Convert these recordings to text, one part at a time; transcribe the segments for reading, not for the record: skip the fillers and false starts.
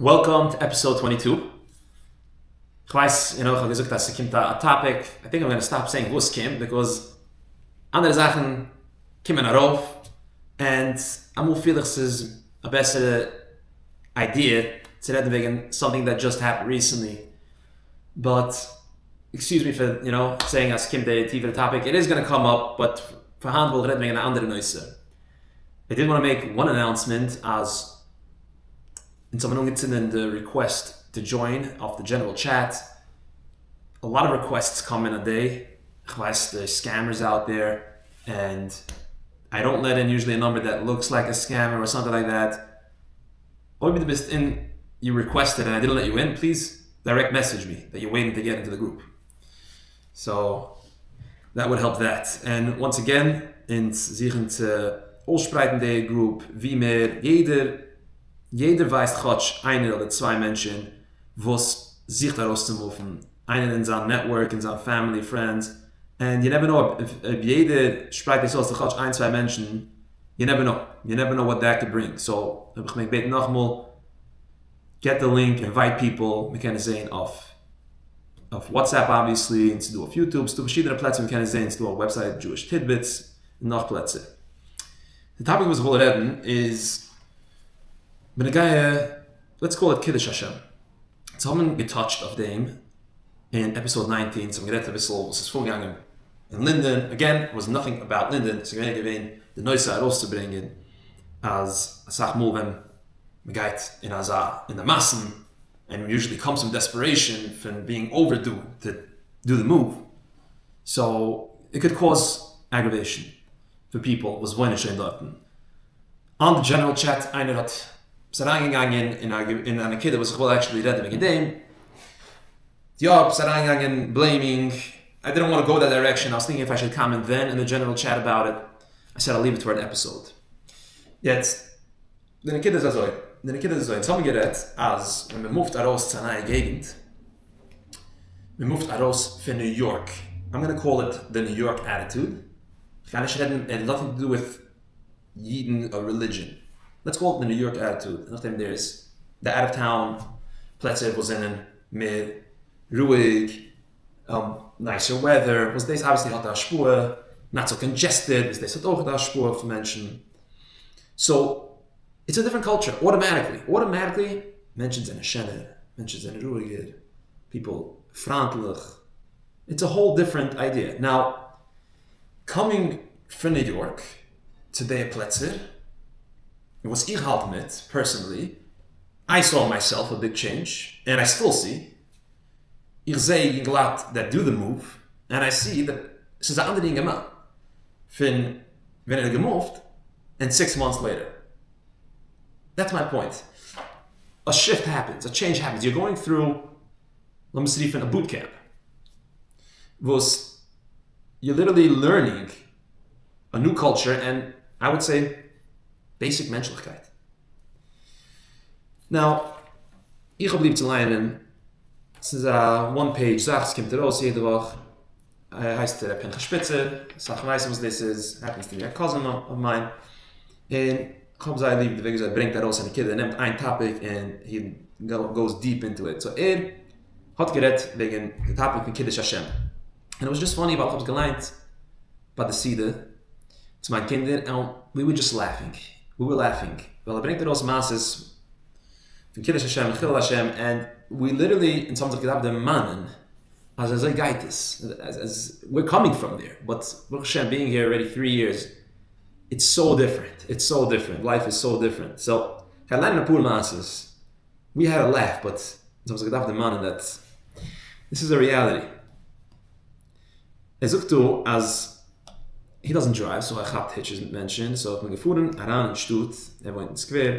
Welcome to episode 22. כ'ווייס, you know, כ'האב געזאגט אז ס'קומט א topic, I think I'm gonna stop saying וואס קומט, because אנדערע זאכן קומען ארויף, and אמאל פיל איך ס'איז א בעסערע idea צו רעדן וועגן something that just happened recently, but excuse me for, you know, saying אז ס'קומט די טיפערע topic, it is gonna come up, but פאר היינט וויל איך רעדן וועגן א אנדערע נושא. I did want to make one announcement אז אונז האבן אנגעצינדן די request to join אויף די general chat, a lot of requests come in a day, כ'ווייס די scammers out there, and I don't let in usually a number that looks like a scammer or something like that, אויב דו ביסט אין you requested and I didn't let you in, please direct message me that you're waiting to get into the group, so that would help that, and once again אונז זוכן צו אויסשפרייטן די group ווי מער, יעדער יעדער ווייסט כאטש איינער אדער צוויי מענטשן וואס זוכט ארויסצומופן, איינער אין זיין network, אין זיין family, friends, and you never know אויב יעדער שפרייט דאס אויס צו כאטש איין צוויי מענטשן, you never know, you never know what that could bring, so אויב איך מעג בעטן נאכאמאל, get the link, invite people, מען קען עס זעהן אויף אויף WhatsApp obviously, און ס'איז דא אויף YouTube, ס'איז דא פארשידענע פלעצער מען קען עס זעהן, ס'איז דא אויף website Jewish Tidbits, און נאך פלעצער. די topic וואס איך וויל רעדן איז בנוגע let's call it קידוש השם. אונז האבן גע touch ט אויף דעם אין episode 19, אונז האבן גערעדט אביסל וואס איז פארגעגאנגען אין לינדען, again was nothing about לינדען, ס'איז געווען געווען די נושא ארויסצוברענגען אז אסאך מאל ווען מ'גייט אין אזא אין די מאסן, and usually comes from desperation פון being overdue to do the move, so it could cause aggravation פאר people וואס וואוינען שוין דארטן. On the general chat איינער האט איז אריינגעגאנגען אין א אין א נקודה וואס איך וויל actually רעדן וועגן דעם. יא, ביסט אריינגעגאנגען blaming, I didn't want to go that direction, I was thinking if I should comment then in the general chat about it, I said I'll leave it for an episode. יעצט, די נקודה איז אזוי, די נקודה איז אזוי, אונז האבן גערעדט אז ווען מען מופט ארויס צו א נייע געגנט, מען מופט ארויס פון ניו יארק, I'm gonna call it the New York attitude, כ'גיי נישט רעדן, it has nothing to do with אידן or religion, let's call it the New York attitude, נאכדעם there is די out of town פלעצער וואס זענען מער רואיג, nicer weather, וואס דאס obviously האט א השפעה, not so congested, וואס דאס האט אויך א השפעה אויף מענטשן, so it's a different culture, automatically, automatically מענטשן זענען שענער, מענטשן זענען רואיגער, people פריינטליך, it's a whole different idea, now coming פון ניו יארק צו די פלעצער, וואס איך האלט מיט personally, I saw myself a big change, and I still see, איך זעה יונגעלייט that do the move, and I see that ס'איז א אנדערע יונגערמאן פון ווען ער האט געמופט און 6 months later. That's my point. A shift happens, a change happens, you're going through, לאמיר עס רופן א boot camp, וואס you're literally learning a new culture and I would say basic מענטשליכקייט. Now, איך האב ליב צו לייענען, ס'איז א one page זאך, ס'קומט ארויס יעדע וואך, ער הייסט ר' פנחס שפיצער, אסאך ווייסן וואס דאס איז, happens to be a cousin of mine, און כ'האב זייער ליב די וועג וויאזוי ער ברענגט ארויס א נקודה, ער נעמט איין topic און he goes deep into it, so ער האט גערעדט וועגן די topic פון קידוש השם, און it was just funny ווייל כ'האב עס געליינט ביי די סעודה צו מיין קינדער, and we were just laughing, we were laughing, ווייל ער ברענגט ארויס מעשות פון קידוש השם און חילול השם, and we literally, אונז האבן זיך געדארפט דערמאנען אז אזוי גייט עס, אז we're coming from there, but ברוך השם being here already 3 years, it's so different, it's so different, life is so different, so כ'גיי ליינען אפאר מעשות, we had a laugh but אונז האבן זיך געדארפט דערמאנען that this is a reality. ער זאגט דא אז he doesn't drive so ער כאפט hitches מיט מענטשן, so האט מען געפארן אריין אין שטאט, ער וואוינט אין סקווער,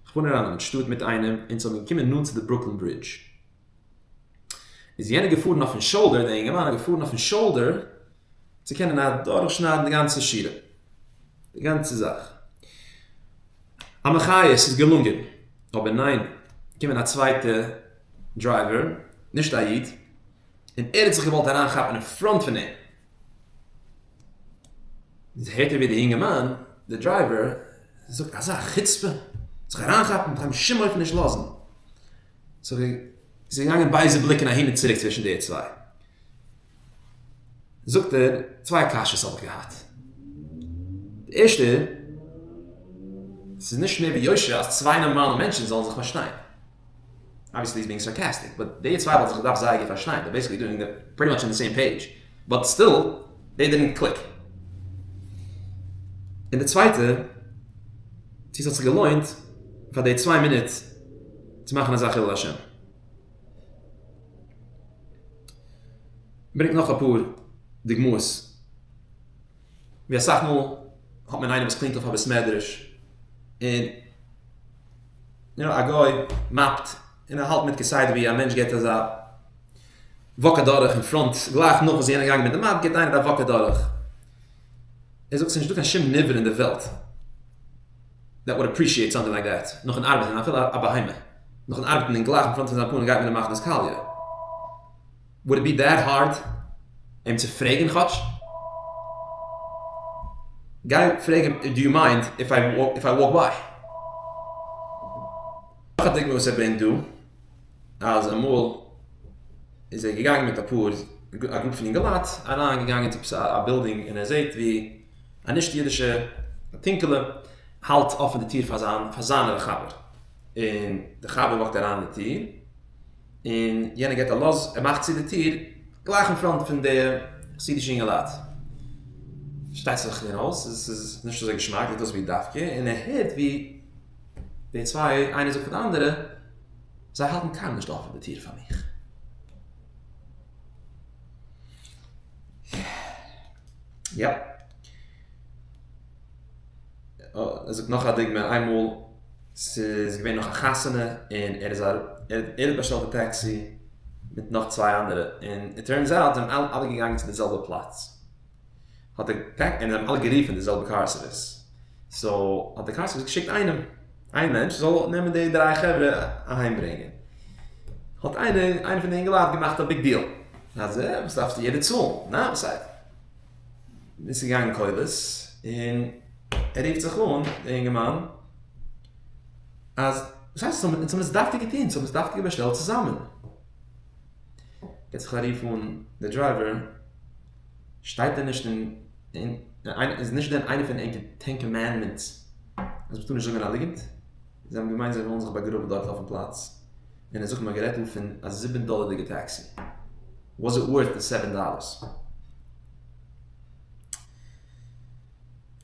געפארן אריין אין שטאט מיט איינעם, אונז האבן געקומען נאנט צו די Brooklyn Bridge, איז יענער געפארן אויפן shoulder, דער אינגערמאן איז געפארן אויפן shoulder צו קענען אדורכשניידן די גאנצע שורה, די גאנצע זאך. א מחיה, ס'איז געלונגען. אבער ניין, געקומען א צווייטע driver, נישט א איד, און ער האט זיך געוואלט אריינכאפן אין front פון אים. הערט ער ווי דער יונגערמאן, דער driver, זאגט, אזא חוצפה, זיך אריינכאפן, מ'קען בשום אופן נישט לאזן. ס'איז געגאנגען בייזע בליקן אהין און צוריק צווישן די צוויי. זאגט ער, צוויי קשיות האב איך געהאט. די ערשטע, ס'איז נישט מער ווי יושר אז צוויי נארמאלע מענטשן זאלן זיך פארשטיין. Obviously he's being sarcastic, but די צוויי וואלטן זיך געדארפט זייער גוט פארשטיין, they're basically doing pretty much on the same page, but still they didn't click. און די צווייטע, צו ס'האט זיך געלוינט פאר די צוויי מינוט צו מאכן אזא חילול השם. ברענגט נאך אפאר דוגמאות, ווי אסאך מאל האט מען איינער וואס clean ט אויף א בית מדרש, און you know, א גוי מאפט און ער האלט מיט כסדר ווי א מענטש געבט אזא walk אדורך אין front, גלייך נאך וואס יענער געגאנגען מיט די mop געבט איינער א walk אדורך. ער זאגט ס'איז נישטא קיין שום נברא אין די וועלט that would appreciate something like that, נאכן ארבעטן, אפילו א בהמה, נאכן ארבעטן און גלייך אין front פון זיין פנים גייט מען אים מאכן דאס קאליע. Would it be that hard אים צו פרעגן כאטש? גיי פרעג אים, do you mind if I walk by? נאך א דוגמא וואס ער ברענגט דא, אז אמאל איז ער געגאנגען מיט אפאר, א group פון אינגעלייט, אריין געגאנגען צו עפעס א בילדינג און ער זעט ווי א נישט אידישע, א טונקעלע, האלט אפען די טיר פאר זיין, פאר זיינער א חבר, און די חבר walk ט אריין אין די טיר, און יענער געט א לאז, ער מאכט צו די טיר, גלייך אין front פון די חסידישע אינגעלייט. שטייט זיך אין הויז, עס איז נישט אזוי געשמאק, זעט אויס ווי דווקא, און ער הערט ווי די צוויי, איינער זאגט פאר די אנדערע, זיי האלטן קיינמאל נישט אפען די טיר פאר מיך. יא. ער זאגט נאך א דוגמא, איינמאל ס'איז געווען נאך א חתונה און ער איז ער האט באשטעלט א טעקסי מיט נאך צוויי אנדערע, און it turns out זיי זענען אלע געגאנגען צו די זעלבע פלאץ, האט די טעק און זיי האבן אלע גערופן די זעלבע car service, so האט די car service געשיקט איינעם, איין מענטש זאל נעמען די דריי חברה אהיים ברענגען, האט איינער, איינער פון די אינגעלייט געמאכט א big deal, אז וואס דארפסטו יעדער צאלן, ניין וואס הייסט. איז געגאנגען קולות, און ער רופט זיך אן, דער אינגערמאן, אז וואס הייסט, אונז האבן עס דווקא געטון, אונז האבן עס דווקא באשטעלט צוזאמען. געט זיך א רוף אן דער driver, שטייט דען נישט אין, איז נישט דען איינע פון ענקער Ten Commandments אז מ'טאר נישט זאגן א ליגנט? זיי האבן געמיינט זיי ווילן זיך באגראבן דארט אויפן פלאץ, און ער זאגט מ'האט גערעדט דא פון א זיבן דאלערדיגע טעקסי, was it worth the seven dollars?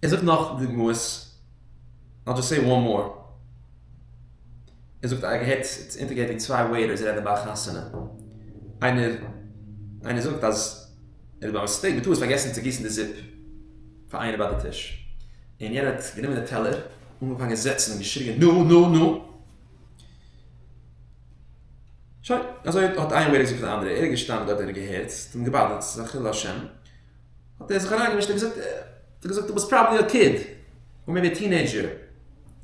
ער זאגט נאך דוגמאות, I'll just say one more. ער זאגט ער האט אונטערגעהערט ווי צוויי waiters רעדן ביי א חתונה. איינער איינער זאגט אז ער האט ביי mistake בטעות פארגעסן צו גיסן די זופ פאר איינער ביי די טיש. און יענער האט גענומען די טעלער, אנגעפאנגען זעצן און געשריגן נו נו נו! שוין, אזוי האט איין waiter געזאגט פאר די אנדערע, ער איז געשטאנען דארט און ער האט געהערט, ס'האט אים געבאדערט, ס'איז א חילול השם, האט ער זיך אריינגעמישט און געזאגט, האט ער געזאגט, it was probably a kid, or maybe a teenager,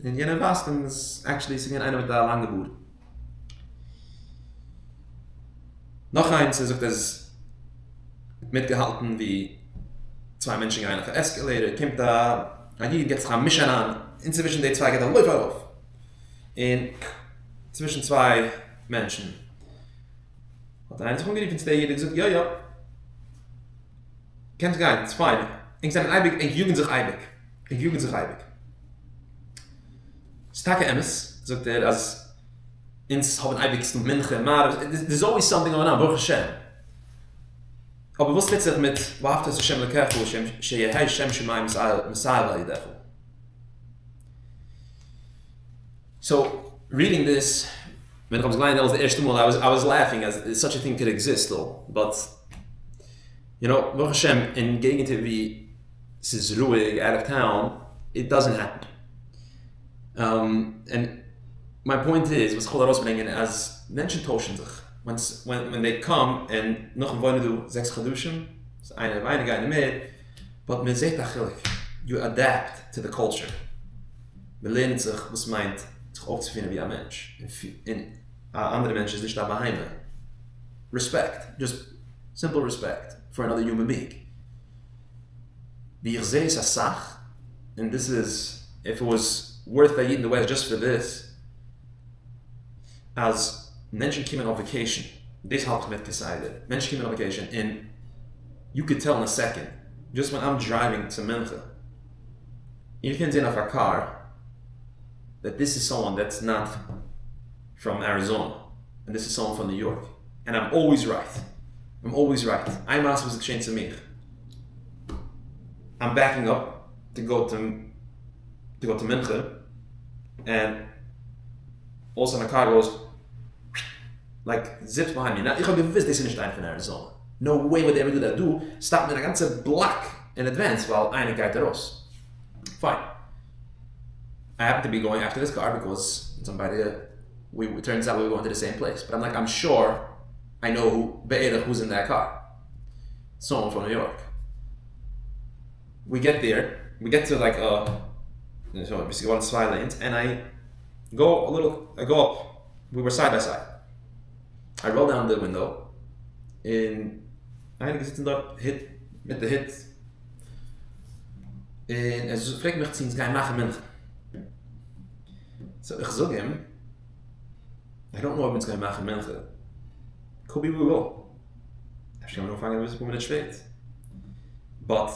און יענער ווייזט אים אז actually ס'איז געווען איינער מיט א לאנגע בארד. נאך איינס, ער זאגט אז ער האט מיטגעהאלטן ווי צוויי מענטשן גייען אויף א escalator, קומט א איד געבט זיך א מיש אריין אינצווישן די צוויי, געבט א לויף ארויף, און צווישן צוויי מענטשן האט איינער זיך אנגערופן צו דער איד און געזאגט יא יא קענסט גיין it's fine ענק זענען אייביג ענק יאגן זיך אייביג ענק יאגן זיך אייביג. ס'איז טאקע אמת זאגט ער אז אונז האבן אייביג ס'דא מנחה מעריב there's always something going on ברוך השם אבער וואס טוט זיך מיט ואהבת את ה' אלקיך שיהא שם שמים מתאהב על ידך. So reading this, ווען איך האב עס געליינט דעמאלטס די ערשטע מאל, I was laughing אז such a thing could exist still, but you know, ברוך השם אין געגענטער ווי ס'איז רואיג out of town, it doesn't happen. און מיין point איז וואס איך וויל ארויסברענגען אז מענטשן טוישן זיך, ווען they come און נאכן וואוינען דא זעקס חדשים, ס'איז איינער ווייניגער איינער מער, but מען זעט א חילוק, you adapt to the culture, מען לערנט זיך וואס מיינט זיך אויפצופירן ווי א מענטש, און א אנדערע מענטש איז נישט א בהמה, respect, just simple respect for another human being, ווי איך זעה עס אסאך, און דאס איז if it was worth א איד אין די West just for this, אז. מענטשן קומען אויף vacation, דאס האלט איך מיט כסדר, מענטשן קומען אויף vacation און you could tell in a second, just when I'm driving צו מנחה, איר קענט זען אויף א קאר that this is someone that's not from Arizona, and this is someone from New York, and I'm always right, I'm always right, איין מעשה וואס איז געשען צו מיך, I'm backing up to go to to go to מנחה, and all of a sudden a car goes like zips behind me, now איך האב געוויסט דאס איז נישט איינער פון Arizona, no way would they ever do that, דא סטאפט מען א גאנצע block in advance ווייל איינער גייט ארויס, fine, I happen to be going after this car because somebody we it turns out we were going to the same place, but I'm like I'm sure I know who בערך who's in that car, someone from New York. We get there, we get to like a, so obviously געווארן צוויי lanes, and I go a little, I go up, we were side by side. I roll down the window, און איינער געזיצן דארט היט, מיט די היט, און ער פרעגט מיך צו אונז גייען מאכן מנחה. So איך זאג אים, I don't know אויב אונז גייען מאכן מנחה. Could be we will. אפשר קען מען אנפאנגען אביסל פאר מינוט שפעט. But,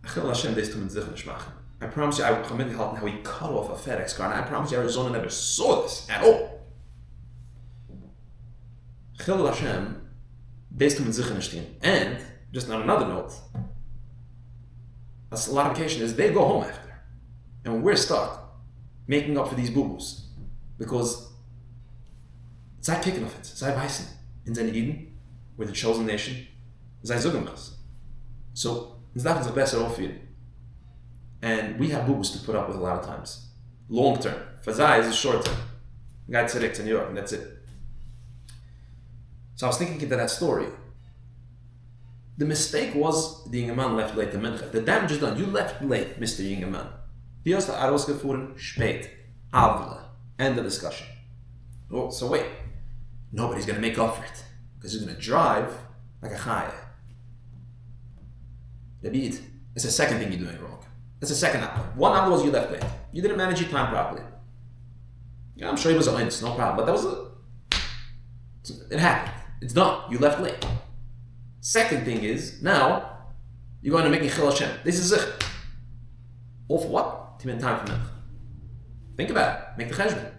א חילול השם דאס טאר מען זיכער נישט מאכן. I promise you, איך האב מיטגעהאלטן how he cut off a FedEx car, and I promise you Arizona never saw this at all. חילול השם, דאס טאר מען זיכער נישט טון. And, just on another note, a lot of vacation is they go home after. And we're stuck making up for these boo-boos. Because זיי קוקן אויף אונז, זיי ווייסן, אונז זענען אידן, we're the chosen nation, זיי זאגן עס. So, אונז דארפן זיך בעסער אויפפירן. And we have boo-boos to put up with a lot of times. Long term. פאר זיי איז עס short term. גייט צוריק צו New York and that's it. So I was thinking into that story. The mistake was the יונגערמאן left late to מנחה. The damage is done. You left late, Mr. יונגערמאן. דו האסט ארויסגעפארן שפעט. עוולה. End of discussion. Oh, so wait. Nobody's going to make up for it. Because he's going to drive like a chaya. David, it's the second thing you're doing wrong. It's the second hour. One hour was you left late. You didn't manage your time properly. Yeah, I'm sure it was a minus, no problem. But that was a... It happened. It's done. You left late. Second thing is, now, you're going to make a חילול השם. This is it. All for what? To be in time for מנחה. Think about it. Make the חשבון.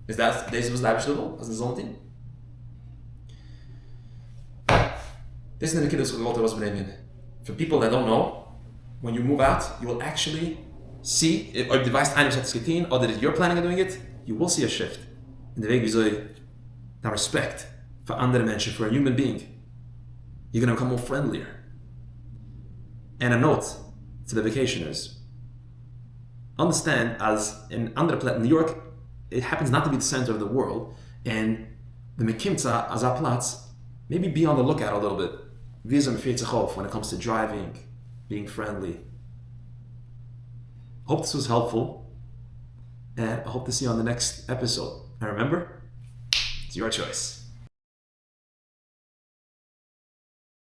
Is that this was the level? As the thing? This is the נקודה וואס איך וואלט ארויסברענגען. For people that don't know, when you move out, you will actually see, אויב דו ווייסט איינער וואס האט עס געטון, אדער you're planning on doing it, you will see a shift אין די וועג וויאזוי דיין respect פאר אנדערע מענטשן, for a human being. You're gonna become more friendlier. And a note to the vacationers. Understand, אז אין אנדערע פלעצער, New York, it happens not to be the center of the world, and ווען מען קומט צו אזא פלאץ, maybe be on the lookout a little bit. וויאזוי מען פירט זיך אויף when it comes to driving, being friendly. Hope this was helpful, and I hope to see you on the next episode. And remember, it's your choice.